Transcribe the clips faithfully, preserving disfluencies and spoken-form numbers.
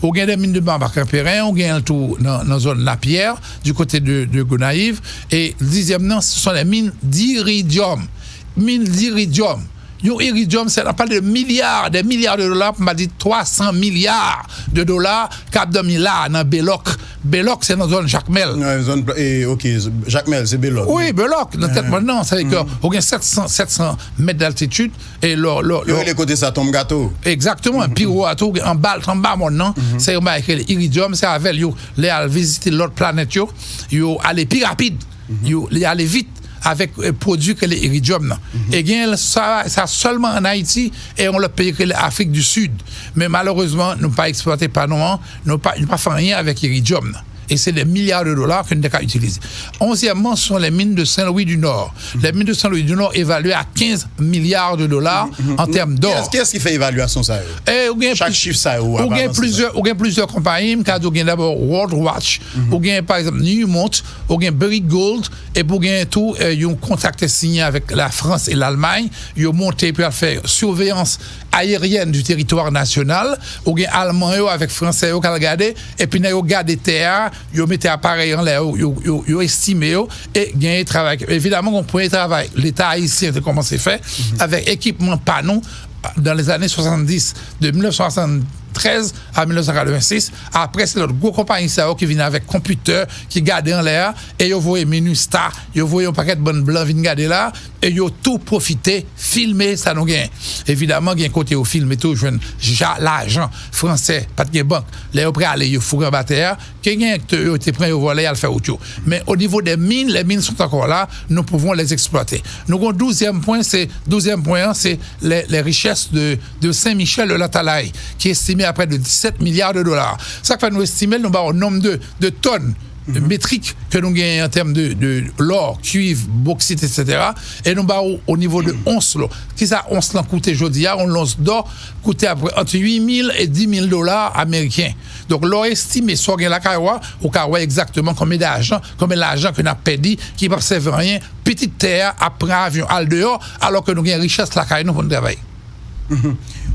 Ou gen des mines de Barbac-Perrin, ou gen l tou nan, nan zòn Lapyè, du côté de, de Gonayiv. E dizyèm nan, ce sont les mines d'iridium. Mines d'iridium. Yon iridium, se, n ap pale de milya, des milliards de dollars, pou m pa di twa san milya de dola k ap dòmi la nan Belòk. Belòk, se nan zòn Jakmèl. Nan zòn, e, ok, Jakmèl, se Belòk. Wi, Belòk, nan tèt mòn nan. Sa vle di ke ou gen sèt san, sèt san mèt d'altitid, e lò, lò, Yo rele kote sa Tonm Gato. Egzakteman. Pi wo a tou, anba, anba mòn nan, se yon bagay ki rele iridium, se avè l yo, lè y al vizite lòt planèt yo, yo ale pi rapid, yo, li ale vit avèk, eh, pwodui ke le iridium nan. E gen sa, sa sèlman an Ayiti e yon lòt peyi ke le Afrik di Sid. Men malerezman, nou pa eksplwate pa nou an, nou pa, nou pa fè anyen avèk iridium nan. E se des milliards de dollars ke nou te ka itilize. Onzyèmman, ce sont les mines de Saint-Louis du Nord. Les mines de Saint-Louis du Nord évaluées à quinze milliards de dollars en termes d'or. Kiyès, kiyès ki fè evalyasyon sa yo? E ou gen Chak plis- chif sa yo, ou ap ou gen avanse sa. Plizyè, ou gen plizyè konpayi, m ka di w gen dabò World Watch, ou gen pa egzanp Newmont, ou gen Barrick Gold, epi ou gen tou, eh, yon kontrakt te siyen avèk Lafrans e Lalmay, yo monte pou y al fè siveyans ayeryèn du teritwa nasyonal, ou gen Alman yo avèk Fransè yo k al gade, epi nèg yo gade tè a, yo mete aparèy anlè, yo, yo, yo, yo estime yo, e genyen travay. Evidaman, gen yon premye travay Leta ayisyen te kòmanse fè avèk ekipman pa nou, dans les années soixante-dix, de mil nèf san swasann trèz a mil nèf san katrevensis. Apre, se lòt gwo konpayi sa yo ki vin avèk konpitè, ki gade anlè a, e yo voye Minustah, yo voye yon pakèt bann blan vin gade la, e yo tou pwofite filme sa nou genyen. Evidaman, gen kote yo filme tou, jwenn ja, lajan fransè, pa t gen bank. Lè yo prale, yo foure anba tè a, ke gen yo te pran yo vòlè, y al fè wout yo. Men o nivo des mines, les mines sont encore là, nous pouvons les exploiter. Nou gen yon douzyèm pwen, se, douzyèm pwen an, se les, les richesses de, de Saint-Michel de l'Atalay, ki estime à près de dix-sept milliards de dollars. Sa k fè nou estime l, nou ba w nonb de, de tòn metrik ke nou genyen an tèm de, de lò, kwiv, boksit, etsetera. E nou ba w o nivo de ons lò. Kisa ons lan koute jodi a? Yon lons dò koute apre ant uit mil e dis mil dola ameriken. Donk, lè w estime sa w gen lakay ou a, ou ka wè egzakteman konbyen dajan, konbyen lajan ke n ap pèdi, ki p ap sèvi anyen, pitit tè a ap pran avyon al deyò, alò ke nou gen richès lakay nou pou n travay.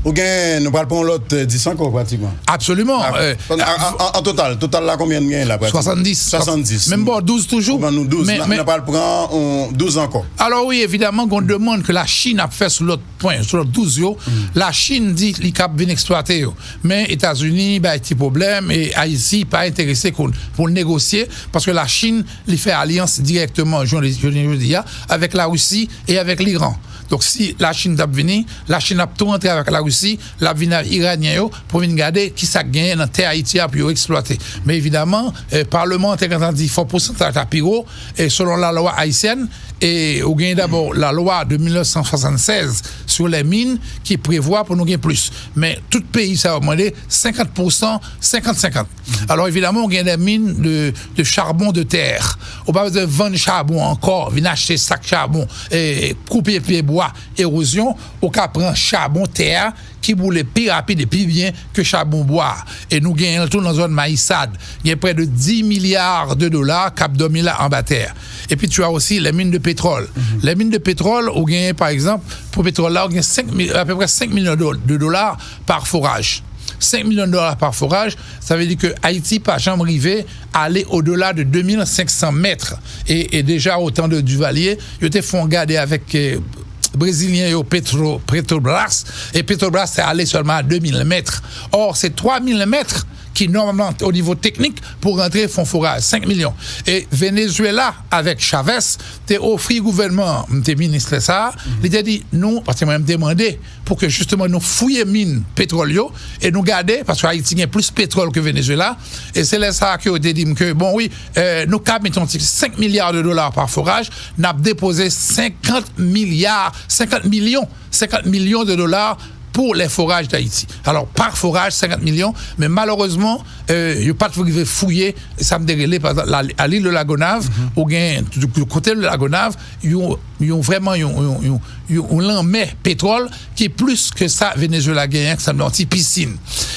Ou gen, nou pral pran yon lòt, eh, dis ankò pratikman. Absoliman. Ah, Eh, an, an, an total, total la konbyen n gen la pratikman? Swasanndis. Swasanndis. Men m ba w douz toujou. Ou ban nou douz. Men, N a- men, n a pral pran yon douz ankò. Alò wi, evidaman, gen yon demann ke Lachin ap fè sou lòt pwen, sou lòt douz yo. Lachin di li kab vin eksplwate yo. Men Etazini bay ti pwoblèm e Ayiti pa enterese pou, pou negosye, paske Lachin, li fè alyans dirèkteman, jounen, jounen jodi a, avèk Larisi e avèk Liran. Donk, si Lachin t ap vini, Lachin ap tou antre avèk Larisi, l ap vin ak Iranyen yo pou vin gade ki sa k genyen nan tè Ayiti a pou yo eksplwate. Men evidaman, eh, Palman an te gentan di fò pousantaj la pi wo, e selon lalwa ayisyèn, e ou genyen dabò lalwa de mil nèf san swasannsèz sur les mines ki prevwa pou nou gen plis. Men tout peyi sa yo mande senkant pousan, senkant senkant. Alò, evidaman, ou gen des mines de, de charbon de terre. Ou pa bezwen vann chabon ankò, vin achte sak chabon, e, koupe pye bwa, ewozyon, ou ka pran chabon tè a ki boule pi rapid e pi byen ke chabon bwa. E nou genyen l tou nan zòn Mayisad. Gen près de dix milliards de dollars k ap dòmi la anba tè a. Epi tu as aussi les mines de pétrole. Les mines de pétrole, ou genyen, pa egzanp, pou petwòl la, ou gen senk mil, à peu près cinq millions de, de dollars par forage. Cinq millions de dollars par forage, sa vle di ke Ayiti pa janm rive ale au-delà de deux mille cinq cents mètres. E, e deja o tan de Duvalier, yo te fè yon gade avèk, eh, Brezilyen yo, Petro, Petrobras, e Petrobras te ale sèlman a de mil mèt. Or, se twa mil mèt ki nòmalman, o nivo teknik, pou rantre fè yon foraj, senk milyon. E Venezuela, avèk Chavez, te ofri gouvènman an, m te minis lè sa a, li te di, nou, paske mwen, m te mande pou ke jisteman nou fouye min petwòl yo, e nou gade, paske Ayiti gen plis petwòl ke Venezuela, e se lè sa a ke yo te di m ke, bon, wi, eh, nou ka mete yon ti senk milya de dola pa foraj, n ap depoze senkant milya, senkant milyon, senkant milyon de dola pour les forages d'Haïti. Alò, pa foraj, senkant milyon, men malerezman, eh, yo pa t rive fouye, sa m te rele, pa egzanp, la, à l'île de la Gonâve, ou gen, du, du côté de la Gonâve, yon, yon vrèman, yon, yon, yon, yon, yon lanmè petwòl ki plis ke sa Venezuela genyen, ki sanble yon ti pisin.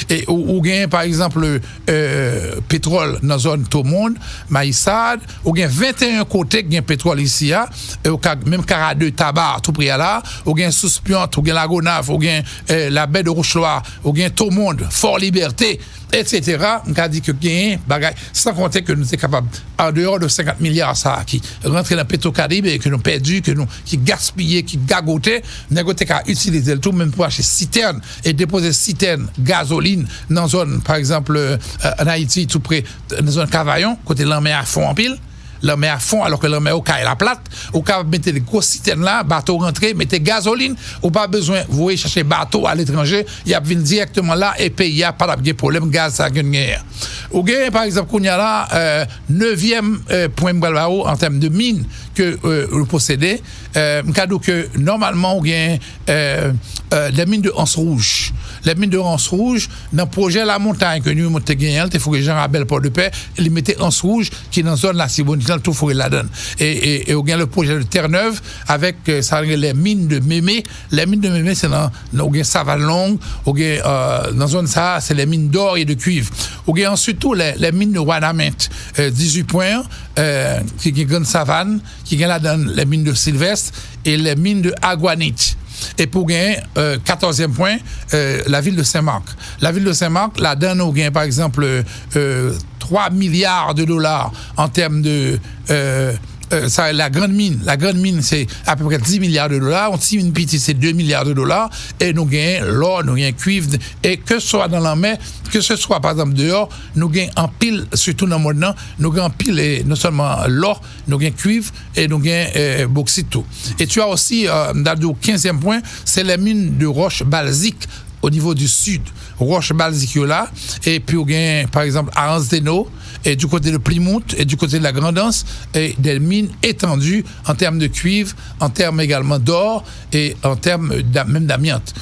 E ou, ou genyen, pa egzanp, eh, petwòl nan zòn Tomond, Mayisad, ou gen venteyen kote ki gen petwòl isi a, e ou ka menm Kara de Taba, tou pre a la, ou gen Souspyant, ou gen Lagonav, ou gen, eh, Labè de Wouchlwa, ou gen Tomond, Fò Libète, etsetera. M ka di ke genyen bagay, san konte ke nou te kapab, an deyò de senkant milya sa a ki rantre nan Petro Caribe e ke nou pèdi, ke nou, ki gaspiye, ki gagote, nèg yo te ka itilize l tou, menm pou achte sitèn e depoze sitèn gazolin nan zòn, pa egzanp, euh, ann Ayiti, tou pre, nan zòn Kavayon, kote lanmè a fon anpil. Lanmè a fon, alò ke lanmè Okay la plat, ou kapab mete gwo sitèn la, bato rantre, mete gazolin, ou pa bezwen voye chache bato aletranje, y ap vin dirèkteman la e peyi a pa t ap gen pwoblèm gaz sa ke n genyen an. Ou genyen, pa egzanp, kounye a la, euh, nevyèm, euh, pwen m pral ba ou an tèm de min ke, euh, ou posede. Euh, m ka di w ke nòmalman ou gen, euh, euh, les mines de Anse Rouge. Les mines de Anse Rouge, nan pwojè Lamontay ke Newmont te genyen, te foure Jean Rabel Port de Paix, li mete Anse Rouge ki nan zòn Latibonit lan tou foure ladan l. E, e, e ou gen le pwojè de Terre-Neuve avèk, euh, sa yo rele les mines de Mémé. Les mines de Mémé, se nan, nan, ou gen Savann Long, ou gen, euh, nan zòn sa a, se les mines d'or et de cuivre. Ou gen answit tou les, les mines de Wanament, euh, dizuit pwen, euh, ki gen Grann Savann, ki gen ladan l les mines de Sylvestre et les mines de Aguanit. Epi ou gen, euh, katòzyèm pwen, euh, lavil de Sen Mak. Lavil de Sen Mak, ladan l ou gen, pa egzanp, euh, twa milya de dola an tèm de, euh, euh, sa, la grande mine. La grande mine, se apeprè dis milya de dola. Yon ti min piti, se de milya de dola. E nou gen lò, nou gen kuiv. E ke swa nan lanmè, ke se swa, pa egzanp, deyò, nou gen anpil, sitou nan mòn nan, nou gen anpil, e non sèlman lò, nou gen kuiv e nou gen, euh, boksit tou. Et tu as aussi, euh, m ta di w kenzyèm pwen, se les mines de roche basaltique au niveau du sud. Roche basaltique yo la, epi ou gen, pa egzanp, à Anse des Naux, et du côté de Plymouth, et du côté de la Grand'Anse, et des mines étendues en termes de cuivre, en termes également d'or, et en termes d'a-, même d'amiante.